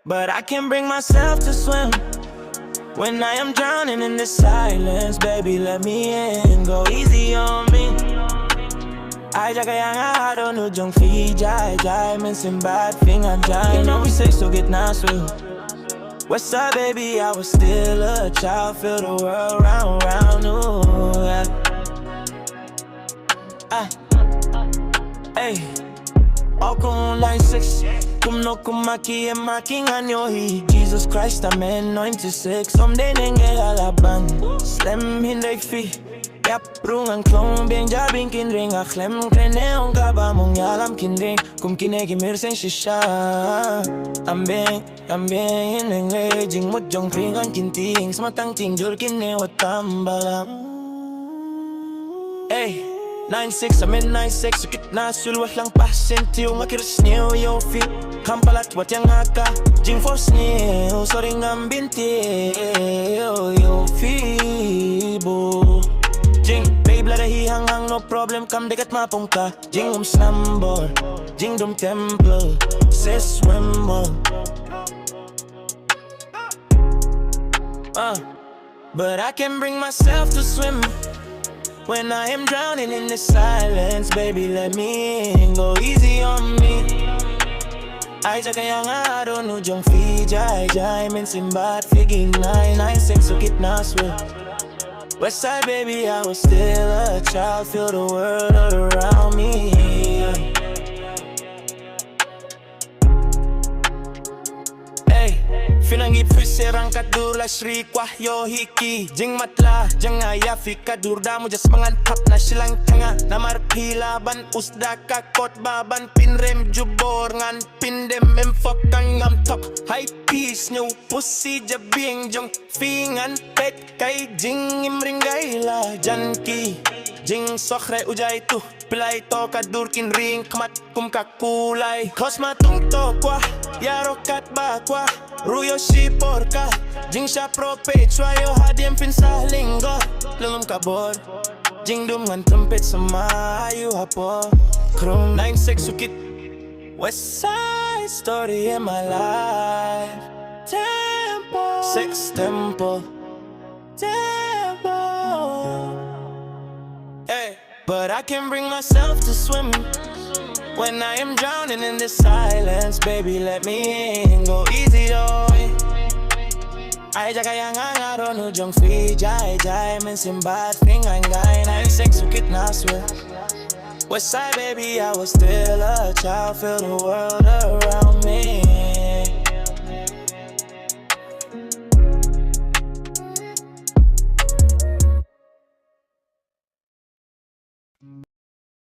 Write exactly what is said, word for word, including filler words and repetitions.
But I can bring myself to swim. When I am drowning in the silence, baby, let me in. Go easy on me. Ai jaka yang a do nu jong fi jai jai men sim bat fing an jai. You know we say so get na so. West side, baby, I was still a child, feel the world round round. Ooh, yeah. Ah, hey. Okon line six. Kum no kum maki e maki ngan yo hi. Jesus Christ, I'm anointed six. Someday nenge alaban. Slem hindai fi. Yap rung ang klong beng ja bing kin ring a klem klene ong ka ba mong yalam kin ring. Kum kine ki mir sen shisha. Ambeng ambeng nenge jing mut jong ping ang kin ting. Smatang ting jur kine watam balam. Hey, nine six, I'm in nine six. Sukit na sul wah lang pasin tiu ngakir sniu yo fi. Kampalat wat yang aka jing force ni. Sorry ngam binti yo yo fi bu. Jing babe la da hi hang hang no problem kam dekat ma pongka. Jing um snambor jing dum temple. Ses wemo. Uh. But I can bring myself to swim. When I am drowning in the silence, baby, let me in. Go easy on me. Ai jaka yang a do nu jong fi jai jai men sim bat figi nine nine six sukit na swim. West side, baby, I was still a child, feel the world around me. Hey, finang ip fise rang kadur la shri kwah yo hiki. Jing matla jang aya fi kadur da mujas mangan thap na shilang tanga. Namar pila ban usda ka kot ba ban pinrem jubor ngan pindem em fok kan ngam thap. Hai peace new pussy jabing jong fi ngan pet kai jing im ring gai la jan ki. Jing sokhre ujai tu pilai to kadur kin ring khmat kum ka kulai. Cause ma tung to kwa ya rokat ba kwa. Ruyo shi por ka jing sha pro pe chwa yo hadiem fin sa lingo. Lelum ka bor jing dum ngan trumpet sama yu hapo. Krum nine six sukit. West side story in my life. Tempo six tempo. Tempo. Hey, but I can bring myself to swim. When I am drowning in the silence, baby, let me in. Go easy on me. Ai jaka yang a do nu jong fi jai jai men sim bat fing ang gai nine six sukit na swim. West side, baby, I was still a child, feel the world around me.